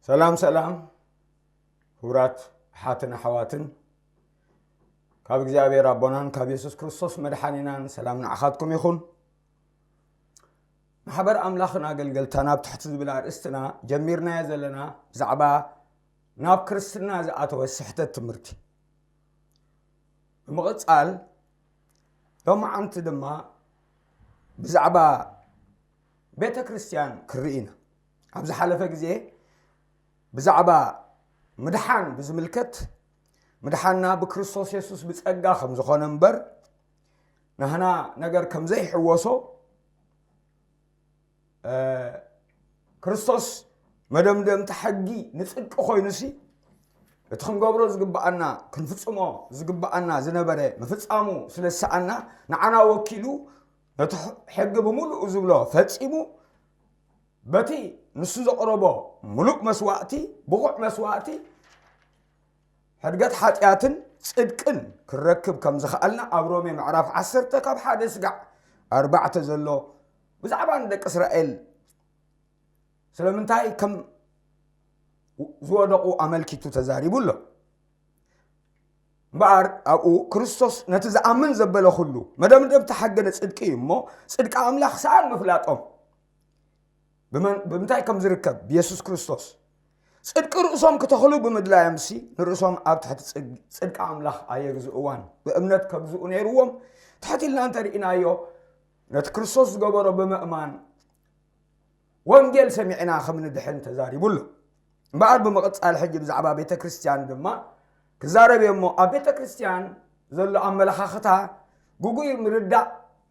ሰላም ሰላም፣ ክቡራት ኣሓትን ኣሕዋትን፣ ካብ እግዚኣብሔር ኣቦናን ካብ የሱስ ክርስቶስ መድሓኒናን ሰላም ንዓኻትኩም ይኹን። ማሕበር ኣምላኽን ኣገልገልታን ኣብ ትሕቲ ዝብል ኣርእስትና ጀሚርናዮ ዘለና ብዛዕባ ናብ ክርስትና ዝኣተወ ስሕተት ትምህርቲ። ብምቕጻል ሎማዓንቲ ድማ ብዛዕባ ቤተ ክርስቲያን ክርኢ ኢና። ኣብ ዝሓለፈ ግዜ ብዛዕባ ምድሓን ብዝምልከት፣ ምድሓንና ብክርስቶስ የሱስ ብጸጋ ከም ዝኾነ እምበር፣ ናህና ነገር ከም ዘይሕወሶ፣ እ፣ ክርስቶስ መደምደምቲ ሕጊ ንጽድቂ ኮይኑሲ፣ እቲ ክንገብሮ ዝግብኣና፣ ክንፍጽሞ ዝግብኣና ዝነበረ ምፍጻሙ ስለ ዝሰኣና፣ ንዓና ወኪሉ ነቲ ሕ-፣ ሕጊ ብምሉኡ ዝብሎ ፈጺሙ፣ በቲ ንሱ ዘቕረቦ ምሉእ መስዋእቲ፣ ብቑዕ መስዋእቲ፣ ሕድገት ሓጢኣትን ጽድቅን ክንረክብ ከም ዝኸኣልና ኣብ ሮሜ ምዕራፍ ዓሰርተ ካብ ሓደ ስጋዕ ኣርባዕተ ዘሎ ብዛዕባ ንደቂ እስራኤል ስለምንታይ ከም ዝወደቑ ኣመልኪቱ ተዛሪቡ ኣሎ። እምበኣር ኣብኡ ክርስቶስ ነቲ ዝኣምን ዘበለ ኩሉ መደምደምታ ሕጊ ንጽድቂ እዩ እሞ፣ ጽድቂ ኣምላኽ ሰኣን ምፍላጦም ብመን-፣ ብምንታይ ከም ዝርከብ ብየሱስ ክርስቶስ ጽድቂ ርእሶም ክተኽሉ ብምድላዮምሲ፣ ንርእሶም ኣብ ትሕቲ ጽግ-፣ ጽድቂ ኣምላኽ ኣየግዝእዋን። ብእምነት ከግዝኡ ነይርዎም። ትሕት ኢልና እንተርኢናዮ፣ ነቲ ክርስቶስ ዝገበሮ ብምእማን ወንጌል ሰሚዕና ከም ንድሕን ተዛሪቡ ኣሎ። እምበኣር ብምቕጻል ሕጂ ብዛዕባ ቤተ ክርስቲያን ድማ ክዛረብ እየ እሞ፣ ኣብ ቤተ ክርስቲያን ዘሎ ኣመለኻኽታ ግጉይ ምርዳእ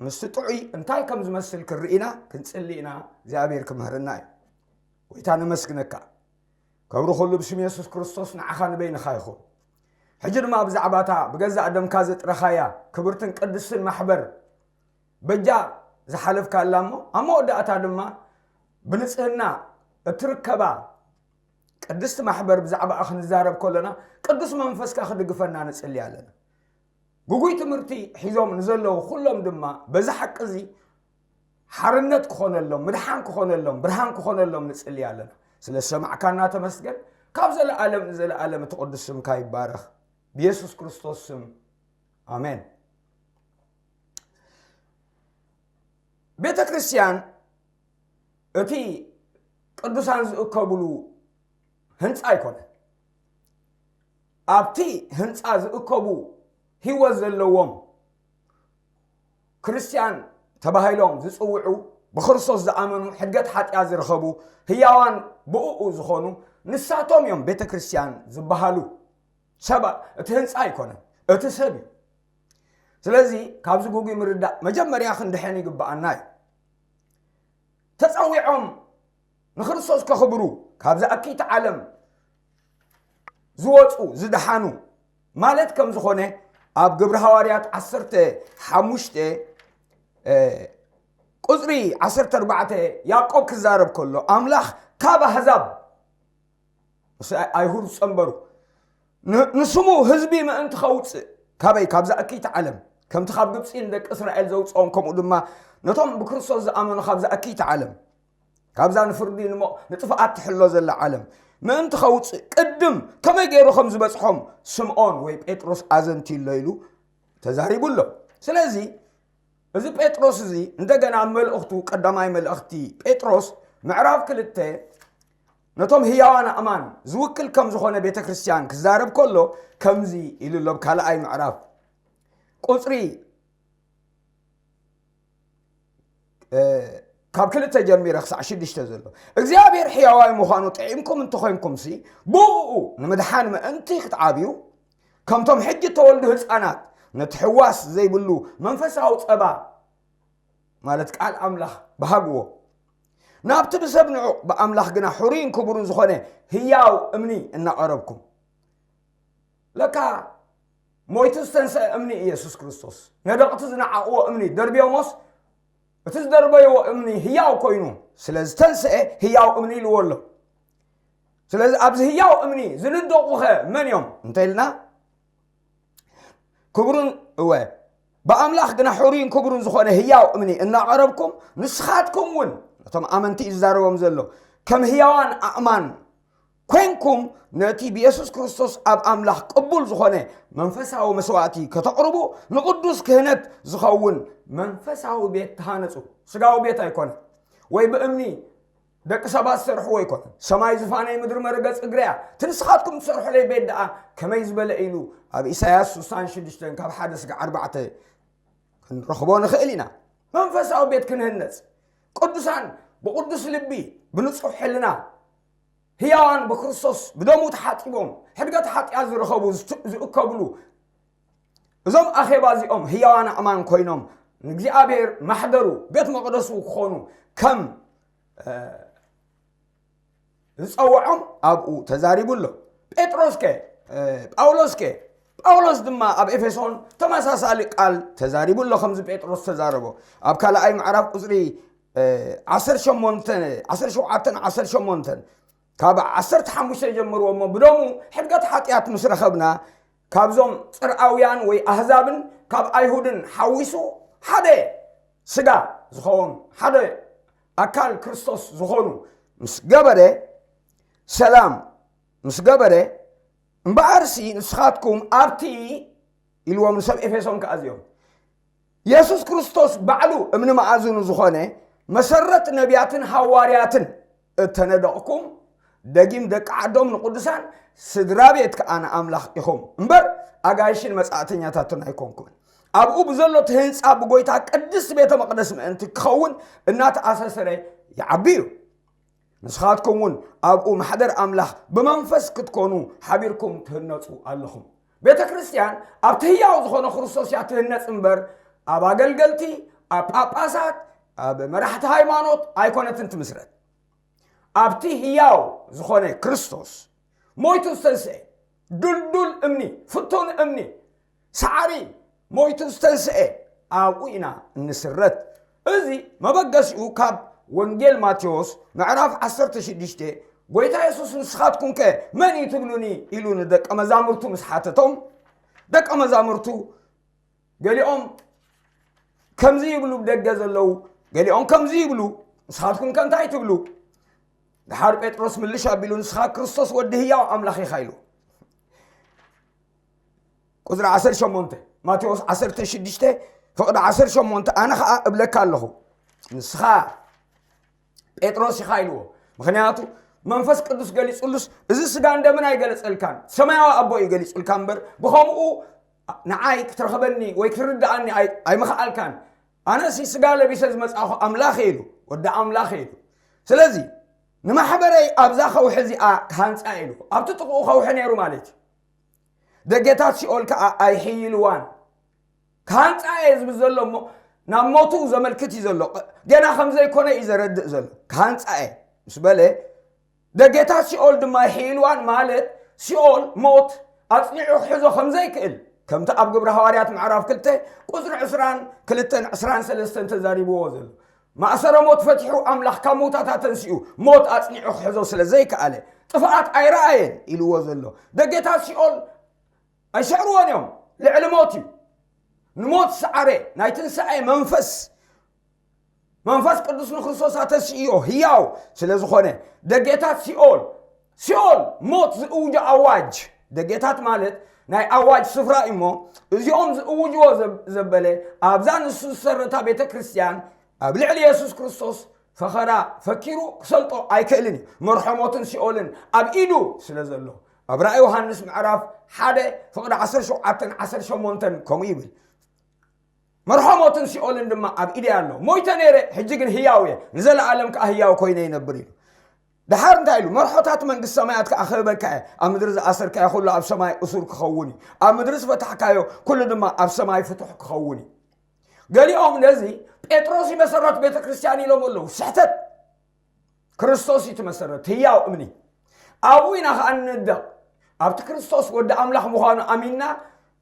ምስቲ ጥዑይ እንታይ ከም ዝመስል ክንርኢ ኢና፣ ክንጽሊ ኢና። እግዚኣብሔር ክምህረና እዩ። ጎይታ ነመስግነካ። ክብሪ ኩሉ ብስም የሱስ ክርስቶስ ንዓኻ ንበይንኻ ይኹን። ሕጂ ድማ ብዛዕባ እታ ብገዛእ ደምካ ዘጥረኻያ ክብርትን ቅድስትን ማሕበር በጃ ዝሓለፍካላ እሞ፣ ኣብ መወዳእታ ድማ ብንጽህና እትርከባ ቅድስቲ ማሕበር ብዛዕባኣ ክንዛረብ ከለና፣ ቅዱስ መንፈስካ ክድግፈና ንጽሊ ኣለና። ግጉይ ትምህርቲ ሒዞም ንዘለዉ ኩሎም ድማ በዚ ሓቂ እዚ ሓርነት ክኾነሎም፣ ምድሓን ክኾነሎም፣ ብርሃን ክኾነሎም ንጽሊ ኣለና። ስለ ዝሰማዕካና ተመስገን። ካብ ዘለኣለም ንዘለኣለም እቲ ቅዱስ ስምካ ይባረኽ። ብየሱስ ክርስቶስ ስም፣ ኣሜን። ቤተ ክርስቲያን እቲ ቅዱሳን ዝእከብሉ ህንጻ ኣይኮነን። ኣብቲ ህንጻ ዝእከቡ ህይወት ዘለዎም ክርስቲያን ተባሂሎም ዝጽውዑ፣ ብክርስቶስ ዝኣመኑ፣ ሕድገት ሓጢኣት ዝረኸቡ፣ ህያዋን ብእኡ ዝኾኑ፣ ንሳቶም እዮም ቤተ ክርስቲያን ዝበሃሉ። ሰብ፣ እቲ ህንጻ ኣይኮነን፣ እቲ ሰብ እዩ። ስለዚ ካብዚ ግጉይ ምርዳእ መጀመርያ ክንድሕን ይግብኣና እዩ። ተጸዊዖም ንክርስቶስ ከኽብሩ ካብዛ እክይቲ ዓለም ዝወጹ፣ ዝደሓኑ ማለት ከም ዝኾነ ኣብ ግብሪ ሃዋርያት ዓሰርተ ሓሙሽተ፣ እ፣ ቁጽሪ ዓሰርተ ኣርባዕተ ያዕቆብ ክዛረብ ከሎ፣ ኣምላኽ ካብ ኣህዛብ፣ ምስ ኣይሁድ ዝጸንበሩ፣ ን-፣ ንስሙ ህዝቢ ምእንቲ ከውጽእ፣ ካበይ? ካብዛ እክይቲ ዓለም፣ ከምቲ ካብ ግብጺ ንደቂ እስራኤል ዘውጽኦም፣ ከምኡ ድማ ነቶም ብክርስቶስ ዝኣመኑ ካብዛ እክይቲ ዓለም፣ ካብዛ ንፍርዲ ንሞ-፣ ንጥፍኣት ትሕሎ ዘላ ዓለም ምእንቲ ከውጽእ፣ ቅድም ከመይ ገይሩ ከም ዝበጽሖም ስምዖን ወይ ጴጥሮስ ኣዘንትዩሎ ኢሉ ተዛሪቡ ኣሎ። ስለዚ እዚ ጴጥሮስ እዚ እንደገና ኣብ መልእኽቱ፣ ቀዳማይ መልእኽቲ ጴጥሮስ ምዕራፍ ክልተ፣ ነቶም ህያዋን ኣእማን ዝውክል ከም ዝኾነ ቤተ ክርስቲያን ክዛረብ ከሎ ከምዚ ኢሉ ኣሎ። ኣብ ካልኣይ ምዕራፍ ቁጽሪ፣ እ፣ ካብ ክልተ ጀሚረ ክሳዕ ሽዱሽተ ዘሎ፣ እግዚኣብሔር ሕያዋይ ምዃኑ ጥዒምኩም እንተኾይንኩምሲ፣ ብእኡ ንምድሓን ምእንቲ ክትዓብዩ፣ ከምቶም ሕጂ እተወልዱ ህፃናት ነቲ ሕዋስ ዘይብሉ መንፈሳዊ ፀባ፣ ማለት ቃል ኣምላኽ፣ በሃግዎ። ናብቲ ብሰብ ንዑቕ ብኣምላኽ ግና ሕሩይን ክቡርን ዝኾነ ህያው እምኒ እናቐረብኩም። ለካ ሞይቱ ዝተንስአ እምኒ ኢየሱስ ክርስቶስ። ነደቕቲ ዝነዓቕዎ እምኒ ደርብዮሞስ፣ እቲ ዝደርበይዎ እምኒ ህያው ኮይኑ ስለ ዝተንስአ ህያው እምኒ ኢልዎ ኣሎ። ስለዚ ኣብዚ ህያው እምኒ ዝንደቑኸ መን እዮም እንተ ኢልና፣ ክቡርን፣ እወ፣ ብኣምላኽ ግና ሕሩይን ክቡርን ዝኾነ ህያው እምኒ እናቐረብኩም፣ ንስኻትኩም እውን፣ ነቶም ኣመንቲ እዩ ዝዛረቦም ዘሎ፣ ከም ህያዋን ኣእማን ኮይንኩም ነቲ ብየሱስ ክርስቶስ ኣብ ኣምላኽ ቅቡል ዝኾነ መንፈሳዊ መስዋእቲ ከተቕርቡ፣ ንቕዱስ ክህነት ዝኸውን መንፈሳዊ ቤት ተሃነጹ። ስጋዊ ቤት ኣይኮነ፣ ወይ ብእምኒ ደቂ ሰባት ዝሰርሕዎ ኣይኮነ። ሰማይ ዝፋነይ፣ ምድሪ መረገጽ እግረያ፣ እቲ ንስኻትኩም ትሰርሑለይ ቤት ደኣ ከመይ ዝበለ እዩ ኢሉ ኣብ ኢሳያስ ስሳን ሽዱሽተን ካብ ሓደ ስጋዕ ኣርባዕተ ክንረኽቦ ንኽእል ኢና። መንፈሳዊ ቤት ክንህነጽ፣ ቅዱሳን ብቕዱስ ልቢ፣ ብንጹሕ ሕልና፣ ህያዋን ብክርስቶስ ብደሙ ተሓጺቦም፣ ሕድገት ሓጢኣት ዝረኸቡ፣ ዝት-፣ ዝእከብሉ፣ እዞም ኣኼባ እዚኦም ህያዋን ኣእማን ኮይኖም ንእግዚኣብሔር ማሕደሩ፣ ቤት መቕደሱ ክኾኑ ከም፣ እ፣ ዝጸውዖም ኣብኡ ተዛሪቡ ኣሎ። ጴጥሮስ ከ፣ እ፣ ጳውሎስ ከ? ጳውሎስ ድማ ኣብ ኤፌሶን ተመሳሳሊ ቃል ተዛሪቡ ኣሎ፣ ከምዚ ጴጥሮስ ተዛረቦ። ኣብ ካልኣይ ምዕራፍ ቁጽሪ፣ እ፣ ዓሰርተ ሸሞንተ፣ ዓሰርተ ሸውዓተን ዓሰርተ ሸሞንተን፣ ካብ ዓሰርተ ሓሙሽተ ጀምርዎ እሞ፣ ብደሙ ሕድገት ሓጢኣት ምስ ረኸብና፣ ካብዞም ጽርኣውያን ወይ ኣህዛብን ካብ ኣይሁድን ሓዊሱ ሓደ ስጋ ዝኸውን፣ ሓደ ኣካል ክርስቶስ ዝኾኑ ምስ ገበረ፣ ሰላም ምስ ገበረ፣ እምበኣርሲ ንስኻትኩም ኣብቲ ኢልዎም ንሰብ ኤፌሶን ከኣ እዚኦም። የሱስ ክርስቶስ ባዕሉ እምኒ መኣዝኑ ዝኾነ፣ መሰረት ነቢያትን ሃዋርያትን እተነደቕኩም፣ ደጊም ደቂ ዓዶም ንቕዱሳን፣ ስድራ ቤት ከኣ ንኣምላኽ ኢኹም እምበር፣ ኣጋይሽን መጻእተኛታትን ኣይኮንኩምን። ኣብኡ ብዘሎ እቲ ህንጻ ብጎይታ ቅድስቲ ቤተ መቕደስ ምእንቲ ክኸውን እናተኣሳሰረ ይዓቢ እዩ። ንስኻትኩም እውን ኣብኡ ማሕደር ኣምላኽ ብመንፈስ ክትኮኑ ሓቢርኩም ትህነጹ ኣለኹም። ቤተ ክርስቲያን ኣብቲ ህያው ዝኾነ ክርስቶስ እያ ትህነጽ እምበር፣ ኣብ ኣገልገልቲ፣ ኣብ ጳጳሳት፣ ኣብ መራሕቲ ሃይማኖት ኣይኮነትን ትምስረት። ኣብቲ ህያው ዝኾነ ክርስቶስ ሞይቱ ዝተንስኤ፣ ድልዱል እምኒ፣ ፍቱን እምኒ፣ ሳዕሪ፣ ሞይቱ ዝተንስኤ፣ ኣብኡ ኢና እንስረት። እዚ መበገሲኡ ካብ ወንጌል ማቴዎስ ምዕራፍ ዓሰርተ ሽዱሽተ፣ ጎይታ የሱስ፣ "ንስኻትኩም ከ መን እዩ ትብሉኒ?" ኢሉ ንደቀ መዛሙርቱ ምስ ሓተቶም፣ ደቀ መዛሙርቱ ገሊኦም ከምዚ ይብሉ፣ ብደገ ዘለዉ፣ ገሊኦም ከምዚ ይብሉ፣ ንስኻትኩም ከ እንታይ ትብሉ? ደሓር ጴጥሮስ ምልሽ ኣቢሉ፣ "ንስኻ ክርስቶስ ወዲ ህያው ኣምላኽ ኢኻ" ኢሉ። ቁጽሪ ዓሰርተ ሸሞንተ፣ ማቴዎስ ዓሰርተ ሽዱሽተ ፍቕዲ ዓሰርተ ሸሞንተ፣ "ኣነ ኸኣ እብለካ ኣለኹ፣ ንስኻ ጴጥሮስ ኢኻ" ኢልዎ። ምኽንያቱ መንፈስ ቅዱስ ገሊጹሉስ፣ እዚ ስጋን ደምን ኣይገለጸልካን፣ ሰማያዊ ኣቦ እዩ ገሊጹልካ እምበር፣ ብኸምኡ ንዓይ ክትረኽበኒ ወይ ክትርድኣኒ ኣይ-፣ ኣይምኽኣልካን። ኣነሲ ስጋ ለቢሰ ዝመጻኹ ኣምላኽ እየ ኢሉ፣ ወዲ ኣምላኽ እየ ኢሉ። ስለዚ ንማሕበረይ ኣብዛ ከውሒ እዚኣ ክሃንጻ እየ ኢሉ። ኣብቲ ጥቕኡ ከውሒ ነይሩ ማለት እዩ። ደጌታት ሲኦል ከኣ ኣይሕይልዋን። ክሃንጻ እየ ዝብል ዘሎ እሞ፣ ናብ ሞቱ ዘመልክት እዩ ዘሎ። ገና ከም ዘይኮነ እዩ ዘረድእ ዘሎ። ክሃንጻ እየ ምስ በለ፣ ደጌታት ሲኦል ድማ ይሕይልዋን፣ ማለት ሲኦል፣ ሞት፣ ኣጽኒዑ ክሕዞ ከም ዘይክእል፣ ከምቲ ኣብ ግብሪ ሃዋርያት ምዕራፍ ክልተ ቁጽሪ ዕስራን ክልተን ዕስራን ሰለስተን ተዛሪብዎ ዘሎ። ማእሰረ ሞት ፈቲሑ ኣምላኽ ካብ መውታታ ተንሲኡ፣ ሞት ኣጽኒዑ ክሕዞ ስለ ዘይከኣለ፣ ጥፍኣት ኣይረኣየን ኢልዎ ዘሎ። ደጌታት ሲኦል ኣይስዕርዎን እዮም፣ ልዕሊ ሞት እዩ። ንሞት ዝሰዓረ ናይ ትንሳኤ መንፈስ፣ መንፈስ ቅዱስ ንክርስቶስ ኣተስእዮ ህያው ስለ ዝኾነ፣ ደጌታት ሲኦል፣ ሲኦል ሞት ዝእውጆ ኣዋጅ፣ ደጌታት ማለት ናይ ኣዋጅ ስፍራ እዩ እሞ፣ እዚኦም ዝእውጅዎ ዘብ-፣ ዘበለ ኣብዛ ንሱ ዝሰረታ ቤተ ክርስቲያን ኣብ ልዕሊ የሱስ ክርስቶስ ፈኸራ ፈኪሩ ክሰልጦ ኣይክእልን እዩ። መርሖ ሞትን ሲኦልን ኣብ ኢዱ ስለ ዘሎ፣ ኣብ ራእይ ዮሃንስ ምዕራፍ ሓደ ፍቕዲ ዓሰርተ ሸውዓተን ዓሰርተ ሸሞንተን ከምኡ ይብል። መርሖ ሞትን ሲኦልን ድማ ኣብ ኢደይ ኣሎ። ሞይተ ነይረ፣ ሕጂ ግን ህያው እየ፣ ንዘለኣለም ከኣ ህያው ኮይነ ይነብር ኢሉ። ደሓር እንታይ ኢሉ? "መርሖታት መንግስቲ ሰማያት ከኣ ክህበካ እየ፣ ኣብ ምድሪ ዝኣሰርካዮ ኩሉ ኣብ ሰማይ እሱር ክኸውን እዩ፣ ኣብ ምድሪ ዝፈታሕካዮ ኩሉ ድማ ኣብ ሰማይ ፍቱሕ ክኸውን እዩ።" ገሊኦም ነዚ ጴጥሮስ ይመሰረት ቤተ ክርስቲያን ኢሎም ኣለዉ። ስሕተት። ክርስቶስ እዩ እቲ መሰረት፣ ህያው እምኒ። ኣብኡ ኢና ኸኣ እንንደቕ። ኣብቲ ክርስቶስ ወዲ ኣምላኽ ምዃኑ ኣሚንና፣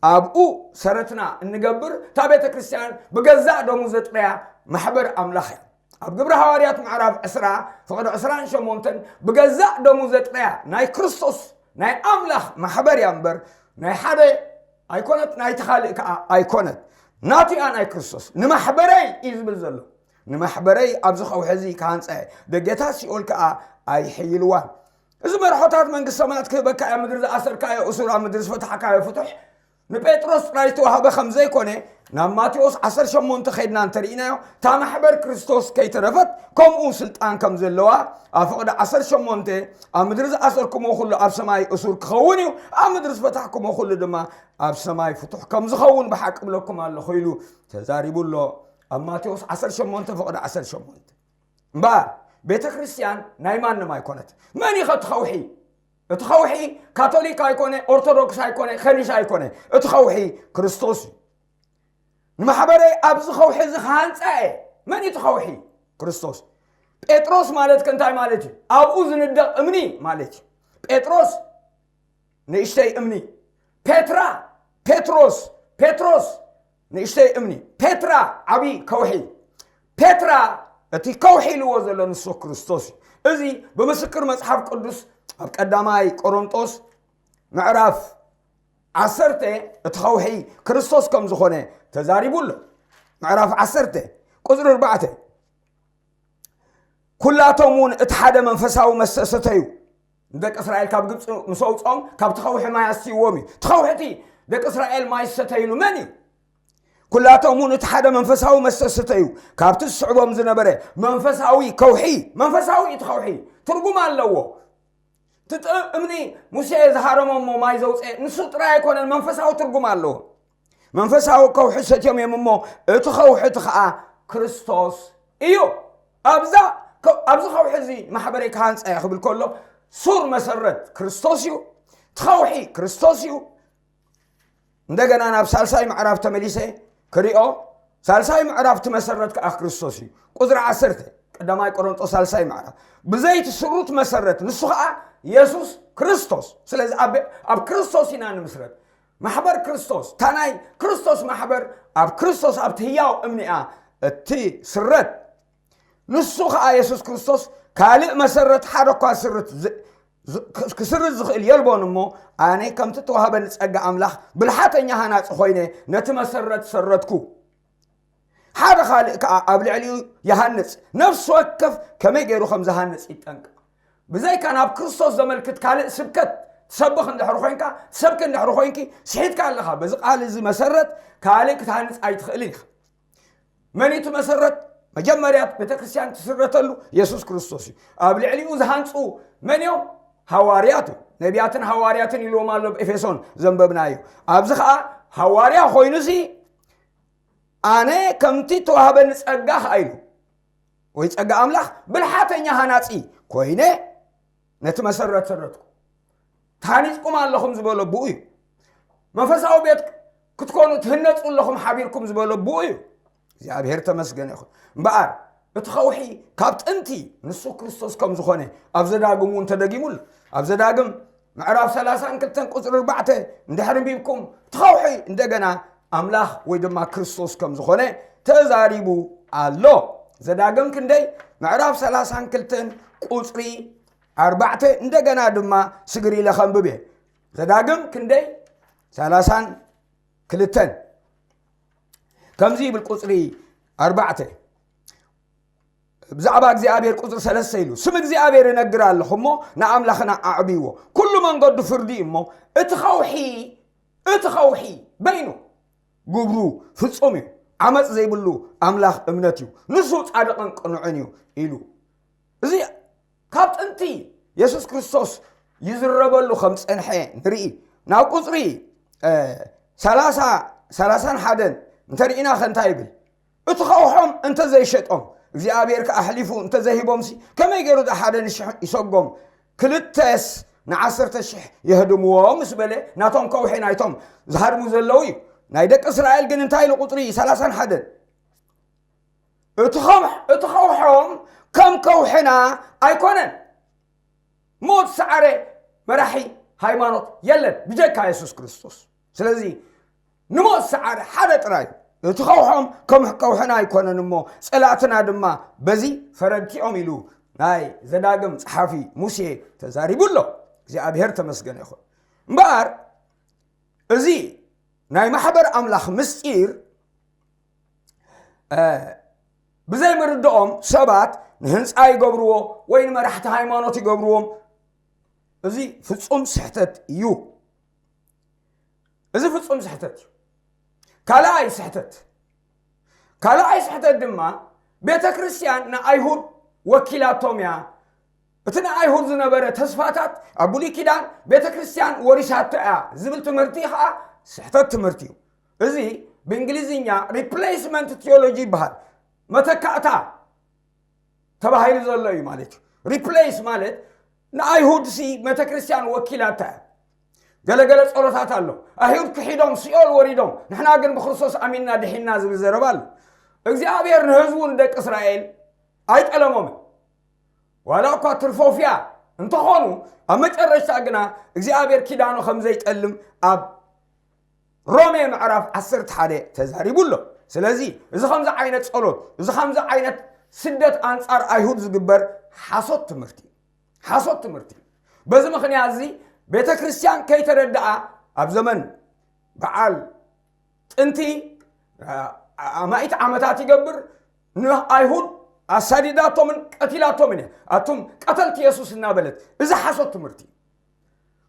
ኣብኡ ሰረትና እንገብር፣ እታ ቤተ ክርስቲያን ብገዛእ ደሙ ዘጥረያ ማሕበር ኣምላኽ እያ። ኣብ ግብሪ ሃዋርያት ምዕራፍ ዕስራ ፍቕዲ ዕስራን ሸሞንተን፣ ብገዛእ ደሙ ዘጥረያ ናይ ክርስቶስ ናይ ኣምላኽ ማሕበር እያ እምበር፣ ናይ ሓደ ኣይኮነት፣ ናይቲ ካልእ ከኣ ኣይኮነት። ናቱ እያ ናይ ክርስቶስ። "ንማሕበረይ" እዩ ዝብል ዘሎ። "ንማሕበረይ ኣብዚ ከውሒ እዚ ክሃንጻ እየ፣ ደጌታት ሲኦል ከኣ ኣይሕይልዋን።" እዚ መርሖታት መንግስቲ ሰማያት ክህበካ እያ። ምድሪ ዝኣሰርካዮ እሱር፣ ኣብ ምድሪ ዝፈታሕካዮ ፍቱሕ። ንጴጥሮስ ጥራይ ዝተዋህበ ከም ዘይኮነ ናብ ማቴዎስ ዓሰርተ ሸሞንተ ከይድና እንተርኢናዮ፣ እታ ማሕበር ክርስቶስ ከይተረፈት ከምኡ ስልጣን ከም ዘለዋ፣ ኣብ ፍቕዲ ዓሰርተ ሸሞንተ ኣብ ምድሪ ዝኣሰርኩሞ ኩሉ ኣብ ሰማይ እሱር ክኸውን እዩ፣ ኣብ ምድሪ ዝፈታሕኩሞ ኩሉ ድማ ኣብ ሰማይ ፍቱሕ ከም ዝኸውን ብሓቂ እብለኩም ኣለኹ ኢሉ ተዛሪቡ ኣሎ። ኣብ ማቴዎስ ዓሰርተ ሸሞንተ ፍቕዲ ዓሰርተ ሸሞንተ። እምበኣር ቤተ ክርስቲያን ናይ ማንም ኣይኮነት። መን እዩ እቲ ኸውሒ? እቲ ኸውሒ ካቶሊክ ኣይኮነ፣ ኦርቶዶክስ ኣይኮነ፣ ከኒሻ ኣይኮነ። እቲ ኸውሒ ክርስቶስ እዩ። ንማሕበረይ ኣብዚ ኸውሒ እዚ ክሃንጻ እየ። መን እዩ እቲ ኸውሒ? ክርስቶስ። ጴጥሮስ ማለት ከ እንታይ ማለት እዩ? ኣብኡ ዝንደቕ እምኒ ማለት እዩ። ጴጥሮስ ንእሽተይ እምኒ። ፔትራ፣ ፔትሮስ፣ ፔትሮስ ንእሽተይ እምኒ። ፔትራ ዓብዪ ከውሒ። ፔትራ እቲ ከውሒ ኢልዎ ዘሎ ንሱ ክርስቶስ እዩ። እዚ ብምስክር መጽሓፍ ቅዱስ ኣብ ቀዳማይ ቆሮንጦስ ምዕራፍ ዓሰርተ እቲ ኸውሒ ክርስቶስ ከም ዝኾነ ተዛሪቡ ኣሎ። ምዕራፍ ዓሰርተ ቁጽሪ ኣርባዕተ። ኩላቶም እውን እቲ ሓደ መንፈሳዊ መስተ ሰተዩ። ንደቂ እስራኤል ካብ ግብፂ ምስ ኣውፅኦም ካብቲ ኸውሒ ማይ ኣስትይዎም እዩ። እቲ ኸውሒ እቲ ደቂ እስራኤል ማይ ዝሰተይሉ መን እዩ? ኩላቶም እውን እቲ ሓደ መንፈሳዊ መስተ ሰተዩ። ካብቲ ዝስዕቦም ዝነበረ መንፈሳዊ ከውሒ፣ መንፈሳዊ እቲ ኸውሒ ትርጉም ኣለዎ። እቲ ጥ-፣ እምኒ ሙሴ ዝሃረሞ እሞ ማይ ዘውፅአ ንሱ ጥራይ ኣይኮነን፣ መንፈሳዊ ትርጉም ኣለዎ። መንፈሳዊ ከውሒ ሰትዮም እዮም እሞ እቲ ኸውሒ እቲ ኸዓ ክርስቶስ እዩ። ኣብዛ ከ-፣ ኣብዚ ኸውሒ እዚ ማሕበረይ ክሃንፃ እየ ክብል ከሎ ሱር መሰረት ክርስቶስ እዩ። እቲ ኸውሒ ክርስቶስ እዩ። እንደገና ናብ ሳልሳይ ምዕራፍ ተመሊሰ ክሪኦ፣ ሳልሳይ ምዕራፍ እቲ መሰረት ከዓ ክርስቶስ እዩ። ቁፅሪ ዓሰርተ፣ ቀዳማይ ቆሮንጦስ ሳልሳይ ምዕራፍ። ብዘይቲ ስሩት መሰረት፣ ንሱ ከዓ የሱስ ክርስቶስ። ስለዚ ኣብ፣ ኣብ ክርስቶስ ኢና ንምስረት። ማሕበር ክርስቶስ፣ እታ ናይ ክርስቶስ ማሕበር ኣብ ክርስቶስ ኣብቲ ህያው እምኒኣ እቲ ስረት። ንሱ ኸዓ የሱስ ክርስቶስ ካልእ መሰረት ሓደ እኳ ስርት ዝ-፣ ዝ-፣ ክስርት ዝኽእል የልቦን እሞ፣ ኣነ ከምቲ ተዋህበኒ ጸጋ ኣምላኽ ብልሓተኛ ሃናጺ ኮይነ ነቲ መሰረት ሰረትኩ። ሓደ ካልእ ከኣ ኣብ ልዕሊኡ ይሃንጽ። ነፍሲ ወከፍ ከመይ ገይሩ ከም ዝሃንጽ ይጠንቀቕ። ብዘይካ ናብ ክርስቶስ ዘመልክት ካልእ ስብከት ትሰብኽ እንድሕር ኮይንካ፣ ትሰብኪ እንድሕር ኮይንኪ፣ ስሒትካ ኣለኻ። በዚ ቃል እዚ መሰረት ካልእ ክትሃንጽ ኣይትኽእልን ኢኻ። መን እዩ እቲ መሰረት? መጀመርያ ቤተ ክርስቲያን ትስረተሉ የሱስ ክርስቶስ እዩ። ኣብ ልዕሊኡ ዝሃንጹ መን እዮም? ሃዋርያት እዮም። ነቢያትን ሃዋርያትን ኢልዎም ኣሎ ኣብ ኤፌሶን ዘንበብናዮ። ኣብዚ ኸኣ ሃዋርያ ኮይኑሲ ኣነ ከምቲ ተዋህበኒ ጸጋ ኸኣ ኢሉ፣ ወይ ጸጋ ኣምላኽ ብልሓተኛ ሃናጺ ኮይነ ነቲ መሰረት ሰረትኩ። ተሃኒጽኩም ኣለኹም ዝበሎ ብኡ እዩ። መንፈሳዊ ቤት ክትኮኑ ትህነጹ ኣለኹም ሓቢርኩም ዝበሎ ብኡ እዩ። እግዚኣብሔር ተመስገን ይኹን። እምበኣር እቲ ኸውሒ ካብ ጥንቲ ንሱ ክርስቶስ ከም ዝኾነ ኣብ ዘዳግም እውን ተደጊሙ ኣሎ። ኣብ ዘዳግም ምዕራፍ ሰላሳን ክልተን ቁጽሪ ኣርባዕተ እንድሕር ኣንቢብኩም እቲ ኸውሒ እንደገና ኣምላኽ ወይ ድማ ክርስቶስ ከም ዝኾነ ተዛሪቡ ኣሎ። ዘዳግም ክንደይ? ምዕራፍ ሰላሳን ክልተን ቁጽሪ ኣርባዕተ እንደገና ድማ ስግር ኢለ ከንብብ እየ። ዘዳግም ክንደይ? ሰላሳን ክልተን ከምዚ ይብል ቁጽሪ ኣርባዕተ። ብዛዕባ እግዚኣብሔር ቁጽሪ ሰለስተ ኢሉ፣ ስም እግዚኣብሔር እነግር ኣለኹ እሞ ንኣምላኽና ኣዕብይዎ። ኩሉ መንገዱ ፍርዲ እዩ እሞ እቲ ኸውሒ፣ እቲ ኸውሒ በይኑ ግብሩ ፍጹም እዩ። ዓመፅ ዘይብሉ ኣምላኽ እምነት እዩ። ንሱ ጻድቕን ቅኑዕን እዩ ኢሉ። እዚ ካብ ጥንቲ የሱስ ክርስቶስ ይዝረበሉ ከም ዝጸንሐ ንርኢ። ናብ ቁጽሪ፣ እ፣ ሰላሳ፣ ሰላሳን ሓደን እንተርኢና ከ እንታይ ይብል? እቲ ኸውሖም እንተ ዘይሸጦም፣ እግዚኣብሔር ከኣ ኣሕሊፉ እንተ ዘይሂቦምሲ፣ ከመይ ገይሩ ደኣ ሓደ ንሽሕ ይሰጎም፣ ክልተስ ንዓሰርተ ሽሕ የህድምዎ ምስ በለ፣ ናቶም ከውሒ ናይቶም ዝሃድሙ ዘለዉ እዩ። ናይ ደቂ እስራኤል ግን እንታይ ኢሉ ቁጽሪ ሰላሳን ሓደን? እቲ ኸውሕ-፣ እቲ ኸውሖም ከም ከውሕና ኣይኮነን። ሞት ሰዓረ መራሒ ሃይማኖት የለን ብጀካ የሱስ ክርስቶስ። ስለዚ ንሞት ሰዓረ ሓደ ጥራይ እዩ። እቲ ኸውሖም ከም ከውሕና ኣይኮነን እሞ ጸላእትና ድማ በዚ ፈረድቲኦም ኢሉ ናይ ዘዳግም ጸሓፊ ሙሴ ተዛሪቡ ኣሎ። እግዚኣብሔር ተመስገነ ይኹን። እምበኣር እዚ ናይ ማሕበር ኣምላኽ ምስጢር፣ እ፣ ብዘይምርድኦም ሰባት ንህንጻ ይገብርዎ ወይ ንመራሕቲ ሃይማኖት ይገብርዎም። እዚ ፍጹም ስሕተት እዩ። እዚ ፍጹም ስሕተት እዩ። ካልኣይ ስሕተት፣ ካልኣይ ስሕተት ድማ ቤተ ክርስቲያን ንኣይሁድ ወኪላቶም እያ። እቲ ንኣይሁድ ዝነበረ ተስፋታት ኣብ ብሉይ ኪዳን ቤተ ክርስቲያን ወሪሳቶ እያ ዝብል ትምህርቲ ኸዓ ስሕተት ትምህርቲ እዩ። እዚ ብእንግሊዝኛ ሪፕሌስመንት ቲዮሎጂ ይበሃል። መተካእታ ተባሂሉ ዘሎ እዩ ማለት እዩ። ሪፕሌስ ማለት ንኣይሁድ ሲ ቤተ ክርስቲያን ወኪላታ እያ። ገለገለ ጸሎታት ኣሎ። ኣይሁድ ክሒዶም ሲኦል ወሪዶም፣ ንሕና ግን ብክርስቶስ ኣሚንና ድሒና ዝብል ዘረባ ኣሎ። እግዚኣብሔር ንህዝቡ ንደቂ እስራኤል ኣይጠለሞምን። ዋላ እኳ ትርፎፍያ እንተኾኑ፣ ኣብ መጨረሽታ ግና እግዚኣብሔር ኪዳኑ ከም ዘይጠልም ኣብ ሮሜ ምዕራፍ ዓሰርተ ሓደ ተዛሪቡ ኣሎ። ስለዚ እዚ ከምዚ ዓይነት ጸሎት፣ እዚ ከምዚ ዓይነት ስደት ኣንጻር ኣይሁድ ዝግበር ሓሶት ትምህርቲ እዩ። ሓሶት ትምህርቲ እዩ። በዚ ምኽንያት እዚ ቤተ ክርስቲያን ከይተረድኣ ኣብ ዘመን በዓል ጥንቲ ኣማኢት ዓመታት ይገብር፣ ንኣይሁድ ኣሳዲዳቶምን ቀቲላቶምን እያ። ኣቱም ቀተልቲ የሱስ እናበለት፣ እዚ ሓሶት ትምህርቲ እዩ።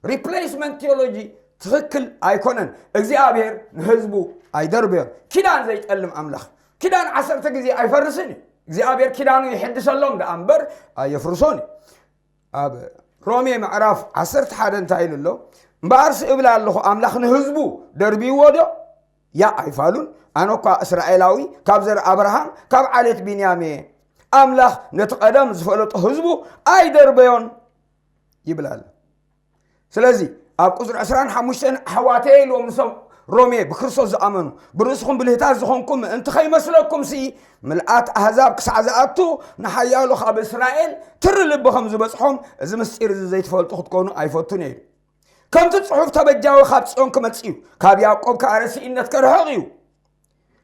ሪፕሌስመንት ቲዮሎጂ ትኽክል ኣይኮነን። እግዚኣብሔር ንህዝቡ ኣይደርበዮን። ኪዳን ዘይጠልም ኣምላኽ፣ ኪዳን ዓሰርተ ግዜ ኣይፈርስን እዩ። እግዚኣብሔር ኪዳኑ ይሕድሰሎም ደኣ እምበር ኣየፍርሶን እዩ። ኣብ ሮሜ ምዕራፍ ዓሰርተ ሓደ እንታይ ኢሉ ኣሎ? እምበኣርስ እብል ኣለኹ፣ ኣምላኽ ንህዝቡ ደርብይዎ ዶ? ያ ኣይፋሉን። ኣነ እኳ እስራኤላዊ፣ ካብ ዘር ኣብርሃም፣ ካብ ዓሌት ቢንያም እየ። ኣምላኽ ነቲ ቀደም ዝፈለጦ ህዝቡ ኣይደርበዮን ይብል ኣሎ። ስለዚ ኣብ ቁፅሪ ዕስራን ሓሙሽተን ኣሕዋተይ ኢልዎም ንሶም ሮሜ ብክርስቶስ ዝኣመኑ፣ ብርእስኹም ብልህታት ዝኾንኩም ምእንቲ ከይመስለኩም ሲ፣ ምልኣት ኣህዛብ ክሳዕ ዝኣቱ፣ ንሓያሎ ካብ እስራኤል ትሪ ልቢ ከም ዝበፅሖም፣ እዚ ምስጢር እዚ ዘይትፈልጡ ክትኮኑ ኣይፈቱን እየ። ከምቲ ፅሑፍ ተበጃዊ ካብ ፅዮን ክመፅእ እዩ፣ ካብ ያዕቆብ ከዓ ረሲእነት ከርሕቕ እዩ።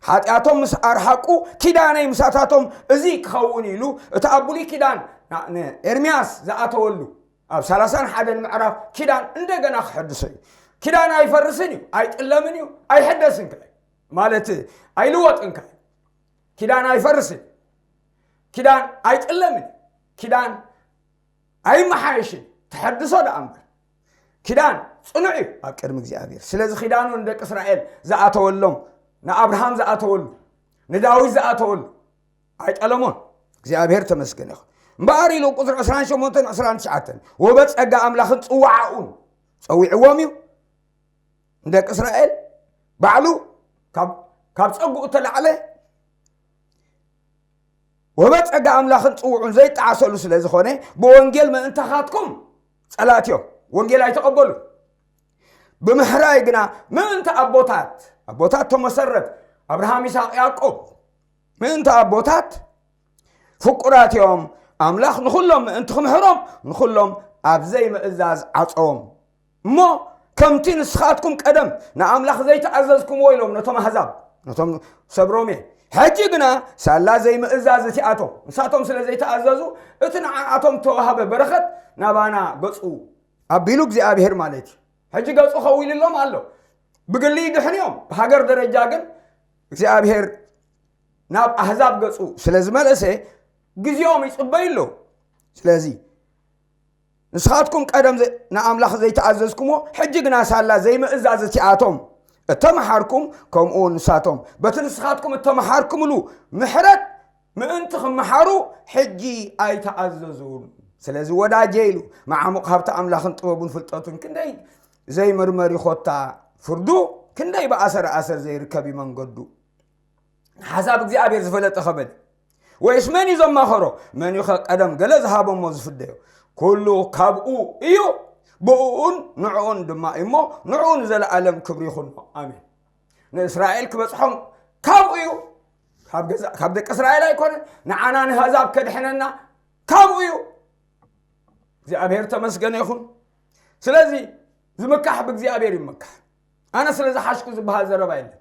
ሓጢኣቶም ምስ ኣርሓቁ ኪዳነይ ምሳታቶም እዚ ክኸውን ኢሉ እቲ ኣብ ብሉይ ኪዳን ንኤርምያስ ዝኣተወሉ ኣብ ሰላሳን ሓደን ምዕራፍ ኪዳን እንደገና ክሕድሶ እዩ። ኪዳን ኣይፈርስን እዩ፣ ኣይጥለምን እዩ፣ ኣይሕደስን ከ ማለት ኣይልወጥን ከ። ኪዳን ኣይፈርስን፣ ኪዳን ኣይጥለምን፣ ኪዳን ኣይመሓየሽን፣ ተሐድሶ ደኣ እምበር። ኪዳን ጽኑዕ እዩ ኣብ ቅድሚ እግዚኣብሔር። ስለዚ ኪዳኑ ንደቂ እስራኤል ዝኣተወሎም፣ ንኣብርሃም ዝኣተወሉ፣ ንዳዊት ዝኣተወሉ ኣይጠለሞን። እግዚኣብሔር ተመስገን ይኹን። እምበኣር ኢሉ ቁፅሪ ዕስራን ሸሞንተን ዕስራን ትሽዓተን፣ ወበጸጋ ኣምላኽን ጽዋዓኡን ጸዊዕዎም እዩ። ንደቂ እስራኤል ባዕሉ ካብ፣ ካብ ጸጉኡ እተላዕለ ወበጸጋ ኣምላኽን ጽውዑን ዘይጠዓሰሉ ስለ ዝኾነ፣ ብወንጌል ምእንታኻትኩም ጸላእትዮም፣ ወንጌል ኣይተቐበሉ። ብምሕራይ ግና ምእንቲ ኣቦታት፣ ኣቦታት ተመሰረት፣ ኣብርሃም፣ ይስሐቅ፣ ያዕቆብ፣ ምእንቲ ኣቦታት ፍቁራት እዮም። ኣምላኽ ንኹሎም ምእንቲ ክምሕሮም፣ ንኹሎም ኣብ ዘይምእዛዝ ዓጸዎም። እሞ ከምቲ ንስኻትኩም ቀደም ንኣምላኽ ዘይተኣዘዝኩምዎ ኢሎም ነቶም ኣህዛብ፣ ነቶም ሰብ ሮሜ፣ ሕጂ ግና ሳላ ዘይምእዛዝ እቲኣቶም፣ ንሳቶም ስለ ዘይተኣዘዙ፣ እቲ ንዓኣቶም ተዋህበ በረኸት ናባና ገጹ ኣቢሉ እግዚኣብሔር ማለት እዩ። ሕጂ ገጹ ከዊልሎም ኣሎ። ብግሊ ይድሕንዮም፣ ብሃገር ደረጃ ግን እግዚኣብሔር ናብ ኣህዛብ ገጹ ስለ ዝመለሰ ግዜኦም ይጽበዩ ኣለዉ። ስለዚ ንስኻትኩም ቀደም ዘ-፣ ንኣምላኽ ዘይተኣዘዝኩምዎ፣ ሕጂ ግና ሳላ ዘይምእዛዝ እቲኣቶም እተመሓርኩም፣ ከምኡ እውን ንሳቶም በቲ ንስኻትኩም እተመሓርኩምሉ ምሕረት ምእንቲ ክመሓሩ ሕጂ ኣይተኣዘዙን። ስለዚ ወዳጀ ኢሉ፣ መዓሙቕ ሃብቲ ኣምላኽን ጥበቡን ፍልጠቱን ክንደይ ዘይምርመር እዩ ኮታ፣ ፍርዱ ክንደይ ብኣሰር ኣሰር ዘይርከብ እዩ መንገዱ። ንሓሳብ እግዚኣብሔር ዝፈለጠ ኸበል ወይስ መን እዩ ዘማኸሮ? መን እዩ ኸ ቀደም ገለ ዝሃቦ እሞ ዝፍደዮ? ኩሉ ካብኡ እዩ፣ ብእኡን ንዕኡን ድማ እዩ እሞ፣ ንዕኡ ንዘለኣለም ክብሪ ይኹኖ። ኣሜን። ንእስራኤል ክበጽሖም ካብኡ እዩ። ካብ ገዛ-፣ ካብ ደቂ እስራኤል ኣይኮነን። ንዓና ንህዛብ ከድሕነና ካብኡ እዩ። እግዚኣብሔር ተመስገነ ይኹን። ስለዚ ዝምካሕ ብእግዚኣብሔር ይመካሕ። ኣነ ስለ ዝሓሽኩ ዝበሃል ዘረባ የለን።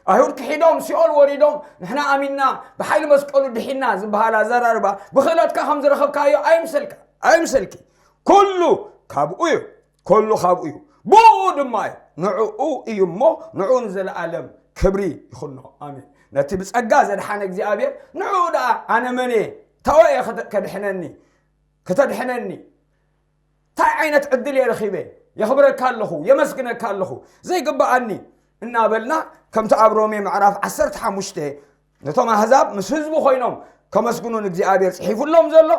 ኣይሁድ ክሒዶም ሲኦል ወሪዶም ንሕና ኣሚንና ብሓይሊ መስቀሉ ድሒና ዝበሃል ኣዘራርባ ብኽእለትካ ከም ዝረኸብካዮ ኣይምሰልካ፣ ኣይምሰልኪ። ኩሉ ካብኡ እዩ፣ ኩሉ ካብኡ እዩ፣ ብኡ ድማ እዩ፣ ንዕኡ እዩ እሞ ንዕኡ ንዘለኣለም ክብሪ ይኹኖ። ኣሜን። ነቲ ብጸጋ ዘድሓነ እግዚኣብሔር ንዕኡ ደኣ ኣነ መን እየ? ታወ እየ ከተ-፣ ከድሕነኒ? ከተድሕነኒ? እንታይ ዓይነት ዕድል እየ ረኺበ? የኽብረካ ኣለኹ፣ የመስግነካ ኣለኹ፣ ዘይግብኣኒ እናበልና፣ ከምቲ ኣብ ሮሜ ምዕራፍ ዓሰርተ ሓሙሽተ፣ ነቶም ኣህዛብ ምስ ህዝቡ ኮይኖም ከመስግኑ ንእግዚኣብሔር ጽሒፉሎም ዘሎ፣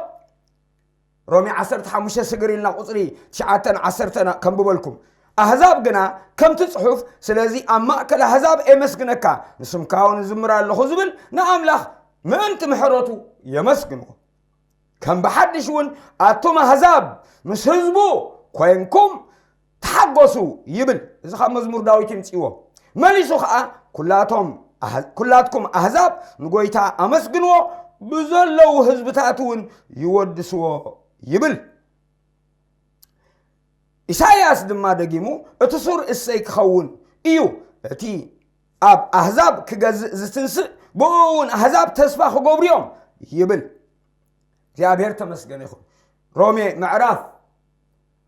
ሮሜ ዓሰርተ ሓሙሽተ ስግር ኢልና ቁጽሪ ትሽዓተን ዓሰርተን ከንብበልኩም። ኣህዛብ ግና ከምቲ ጽሑፍ፣ ስለዚ ኣብ ማእከል ኣህዛብ ኤመስግነካ፣ ንስምካ እውን እዝምር ኣለኹ ዝብል ንኣምላኽ ምእንቲ ምሕረቱ የመስግንዎ። ከም ብሓድሽ እውን ኣቱም ኣህዛብ ምስ ህዝቡ ኮይንኩም ተሓጎሱ ይብል። እዚ ካብ መዝሙር ዳዊት ይምጽእዎ። መሊሱ ኸዓ ኩላቶም ኣህ- ኩላትኩም ኣህዛብ ንጎይታ ኣመስግንዎ፣ ብዘለዉ ህዝብታት እውን ይወድስዎ ይብል። ኢሳይያስ ድማ ደጊሙ እቲ ሱር እሰይ ክኸውን እዩ፣ እቲ ኣብ ኣህዛብ ክገዝእ ዝትንስእ ብኡ እውን ኣህዛብ ተስፋ ክገብሩ እዮም ይብል። እግዚኣብሔር ተመስገነ ይኹን። ሮሜ ምዕራፍ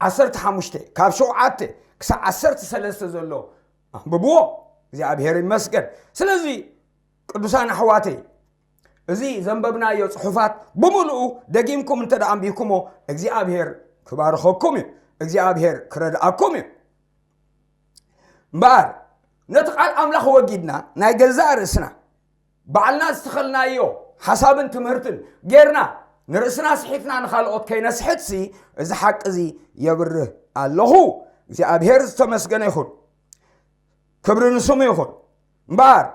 ዓሰርተ ሓሙሽተ ካብ ሸውዓተ ክሳብ ዓሰርተ ሰለስተ ዘሎ ኣንብብዎ። እግዚኣብሔር ይመስገን። ስለዚ ቅዱሳን ኣሕዋተይ፣ እዚ ዘንበብናዮ ጽሑፋት ብምሉኡ ደጊምኩም እንተ ደኣ ኣንቢብኩሞ እግዚኣብሔር ክባርኸኩም እዩ። እግዚኣብሔር ክረድኣኩም እዩ። እምበኣር ነቲ ቃል ኣምላኽ ወጊድና ናይ ገዛእ ርእስና ባዕልና ዝተኸልናዮ ሓሳብን ትምህርትን ጌርና ንርእስና ስሒትና ንኻልኦት ከይነስሕትሲ እዚ ሓቂ እዚ የብርህ ኣለኹ። እግዚኣብሔር ዝተመስገነ ይኹን። ክብሪ ንስሙ ይኹን። እምበኣር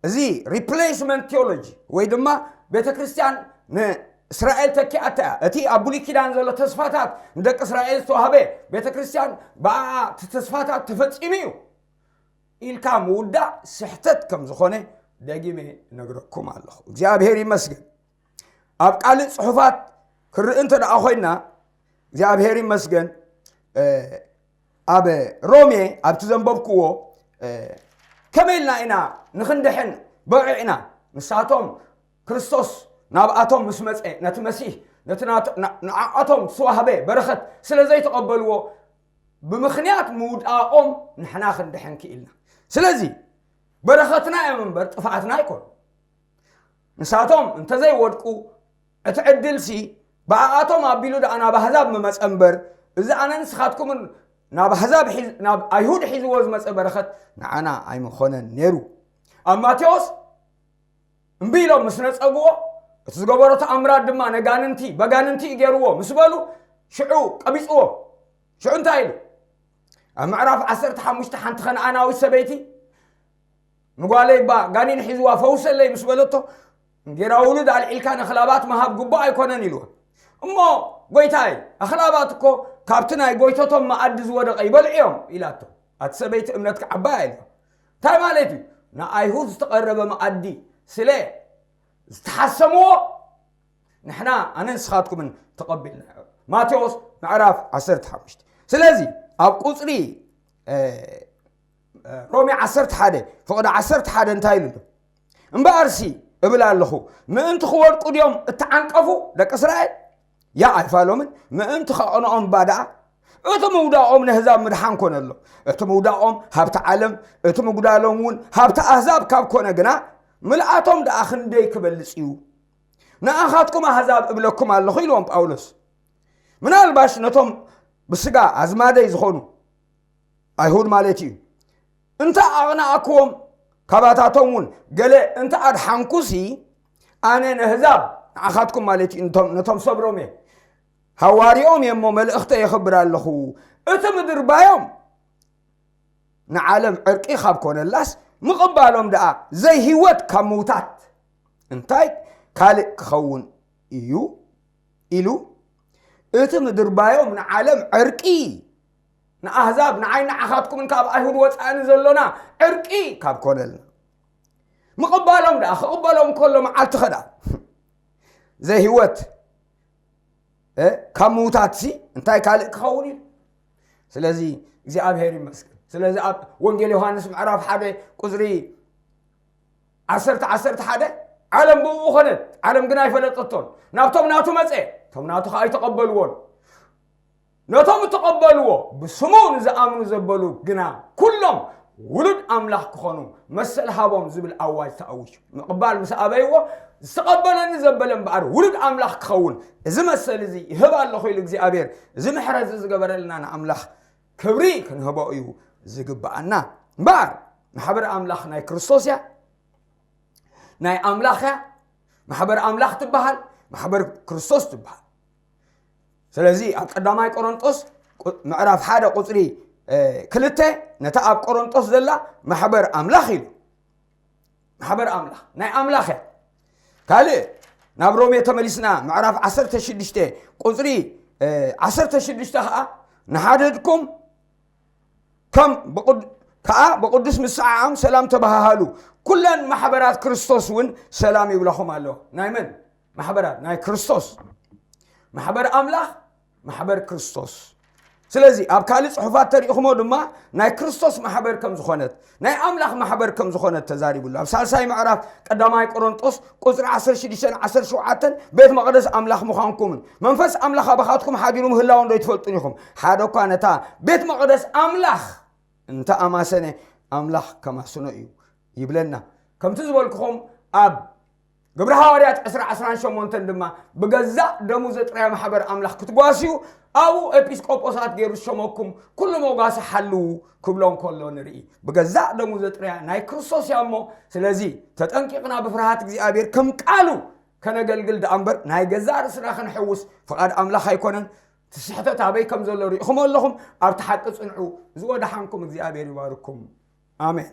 እዚ ሪፕሌስመንት ቴዎሎጂ ወይ ድማ ቤተ ክርስቲያን ንእስራኤል ተኪኣታ እያ። እቲ ኣብ ብሉይ ኪዳን ዘሎ ተስፋታት ንደቂ እስራኤል ዝተዋህበ ቤተ ክርስቲያን ብኣኣ እቲ ተስፋታት ተፈጺሙ እዩ ኢልካ ምውዳእ ስሕተት ከም ዝኾነ ደጊመ እነግረኩም ኣለኹ። እግዚኣብሔር ይመስገን። ኣብ ካልእ ጽሑፋት ክርኢ እንተ ደኣ ኮይና እግዚኣብሔር ይመስገን። ኣብ ሮሜ ኣብቲ ዘንበብክዎ ከመይ ኢልና ኢና ንኽንድሕን በቒዕና? ንሳቶም ክርስቶስ ናብኣቶም ምስ መጸ ነቲ መሲሕ ነቲ ንዓኣቶም ዝተዋህበ በረኸት ስለ ዘይተቐበልዎ ብምኽንያት ምውድኣኦም ንሕና ክንድሕን ክኢልና። ስለዚ በረኸትና እዮም እምበር ጥፍኣትና ኣይኮኑ። ንሳቶም እንተዘይወድቁ እቲ ዕድልሲ ብኣኣቶም ኣቢሉ ደኣ ናብ ኣህዛብ ምመጸ እምበር እዚ ኣነን ንስኻትኩምን ናብ ኣህዛብ ናብ ኣይሁድ ሒዝዎ ዝመጸ በረኸት ንዓና ኣይምኾነን ነይሩ። ኣብ ማቴዎስ እምቢ ኢሎም ምስ ነጸግዎ እቲ ዝገበሮ ተኣምራት ድማ ነጋንንቲ በጋንንቲ ገይርዎ ምስ በሉ ሽዑ ቀቢጽዎ። ሽዑ እንታይ ኢሉ? ኣብ ምዕራፍ ዓሰርተ ሓሙሽተ ሓንቲ ከነኣናዊት ሰበይቲ ንጓለይ እባ ጋኔን ሒዝዋ ፈውሰለይ ምስ በለቶ እንጌራ ውሉድ ኣልዒልካ ነኽላባት ምሃብ ግቡእ ኣይኮነን ኢልዎ። እሞ ጎይታይ ኣኽላባት እኮ ካብቲ ናይ ጎይተቶም መኣዲ ዝወደቐ ይበልዑ እዮም ኢላቶ። ኣቲ ሰበይቲ እምነትካ ዓባይ ኢልዋ። እንታይ ማለት እዩ? ንኣይሁድ ዝተቐረበ መኣዲ ስለ ዝተሓሰምዎ ንሕና ኣነ ንስኻትኩምን ተቐቢልና። ማቴዎስ ምዕራፍ ዓሰርተ ሓሙሽተ። ስለዚ ኣብ ቁፅሪ ሮሜ ዓሰርተ ሓደ ፍቕዲ ዓሰርተ ሓደ እንታይ ኢሉ ኣሎ? እምበኣርሲ እብል ኣለኹ ምእንቲ ክወድቁ ድዮም እተዓንቀፉ ደቂ እስራኤል? ያ ኣይፋሎምን ምእንቲ ከቐንኦም እባ ደኣ እቲ ምውዳቖም ነህዛብ ምድሓን ኮነሎም። እቲ ምውዳቖም ሃብቲ ዓለም እቲ ምጉዳሎም እውን ሃብቲ ኣህዛብ ካብ ኮነ ግና ምልኣቶም ደኣ ክንደይ ክበልጽ እዩ? ንኣኻትኩም ኣህዛብ እብለኩም ኣለኹ ኢልዎም ጳውሎስ። ምናልባሽ ነቶም ብስጋ ኣዝማደይ ዝኾኑ ኣይሁድ ማለት እዩ እንተ ኣቕናኣክዎም ካባታቶም እውን ገለ እንተ ኣድሓንኩሲ ኣነ ነህዛብ ንኣኻትኩም ማለት እዩ ነቶም ሰብ ሮሜ ሃዋሪኦም እየ እሞ መልእኽተ የኽብር ኣለኹ። እቲ ምድርባዮም ንዓለም ዕርቂ ካብ ኮነላስ ምቕባሎም ደኣ ዘይህይወት ካብ ምውታት እንታይ ካልእ ክኸውን እዩ ኢሉ እቲ ምድርባዮም ንዓለም ዕርቂ ንኣህዛብ ንዓይ ንዓኻትኩምን ካብ ኣይሁድ ወፃእኒ ዘሎና ዕርቂ ካብ ኮነልና ምቕባሎም ደኣ ክቕበሎም ከሎ መዓልቲ ኸዳ ዘይህይወት ካብ ምውታትሲ እንታይ ካልእ ክኸውን እዩ? ስለዚ እግዚኣብሔር ይመስገን። ስለዚ ኣብ ወንጌል ዮሃንስ ምዕራፍ ሓደ ቁፅሪ ዓሰርተ ዓሰርተ ሓደ ዓለም ብኡ ኾነት፣ ዓለም ግና ኣይፈለጠቶን። ናብቶም ናቱ መፀ፣ እቶም ናቱ ከዓ ኣይተቐበልዎን። ነቶም እተቐበልዎ ብስሙ ንዝኣምኑ ዘበሉ ግና ኩሎም ውሉድ ኣምላኽ ክኾኑ መሰል ሃቦም ዝብል ኣዋጅ ተኣዊጁ። ምቕባል ምስ ኣበይዎ፣ ዝተቐበለኒ ዘበለ እምበኣር ውሉድ ኣምላኽ ክኸውን እዚ መሰል እዚ ይህብ ኣለኹ ኢሉ እግዚኣብሔር። እዚ ምሕረት እዚ ዝገበረልና ንኣምላኽ ክብሪ ክንህቦ እዩ ዝግብኣና። እምበኣር ማሕበር ኣምላኽ ናይ ክርስቶስ እያ፣ ናይ ኣምላኽ እያ። ማሕበር ኣምላኽ ትበሃል፣ ማሕበር ክርስቶስ ትበሃል። ስለዚ ኣብ ቀዳማይ ቆሮንጦስ ቁ- ምዕራፍ ሓደ ቁፅሪ እ፣ ክልተ ነታ ኣብ ቆሮንጦስ ዘላ ማሕበር ኣምላኽ ኢሉ። ማሕበር ኣምላኽ ናይ ኣምላኽ እያ። ካልእ ናብ ሮሜ ተመሊስና ምዕራፍ ዓሰርተ ሽዱሽተ ቁፅሪ እ፣ ዓሰርተ ሽዱሽተ ከዓ ንሓደድኩም ከም ብቕድ- ከዓ ብቕዱስ ምስዓዓም ሰላም ተባሃሃሉ። ኩለን ማሕበራት ክርስቶስ እውን ሰላም ይብለኹም ኣለዋ። ናይ መን ማሕበራት? ናይ ክርስቶስ። ማሕበር ኣምላኽ፣ ማሕበር ክርስቶስ። ስለዚ ኣብ ካልእ ጽሑፋት ተሪእኹሞ ድማ ናይ ክርስቶስ ማሕበር ከም ዝኾነት፣ ናይ ኣምላኽ ማሕበር ከም ዝኾነት ተዛሪቡሉ። ኣብ ሳልሳይ ምዕራፍ ቀዳማይ ቆሮንጦስ ቁጽሪ ዓሰርተ ሽዱሽተን ዓሰርተ ሸውዓተን ቤት መቕደስ ኣምላኽ ምዃንኩምን መንፈስ ኣምላኽ ኣባኻትኩም ሓዲሩ ምህላውን ዶ ኣይትፈልጡን ኢኹም? ሓደ እኳ ነታ ቤት መቕደስ ኣምላኽ እንተ ኣማሰነ ኣምላኽ ከማስኖ እዩ ይብለና። ከምቲ ዝበልኩኹም ኣብ ግብሪ ሃዋርያት ዕስራ ዓስራን ሸሞንተን ድማ ብገዛእ ደሙ ዘጥረያ ማሕበር ኣምላኽ ክትጓስዩ ኣብኡ ኤጲስቆጶሳት ገይሩ ዝሸመኩም ኩሉ መጓሲ ሓልዉ ክብሎ እንከሎ ንርኢ። ብገዛእ ደሙ ዘጥረያ ናይ ክርስቶስ እያ እሞ፣ ስለዚ ተጠንቂቕና ብፍርሃት እግዚኣብሔር ከም ቃሉ ከነገልግል ደኣ እምበር ናይ ገዛእ ርእስና ክንሕውስ ፍቓድ ኣምላኽ ኣይኮነን። እቲ ስሕተት ኣበይ ከም ዘሎ ርኢኹም ኣለኹም። ኣብቲ ሓቂ ጽንዑ። እዚ ወደሓንኩም እግዚኣብሔር ይባርኩም። ኣሜን።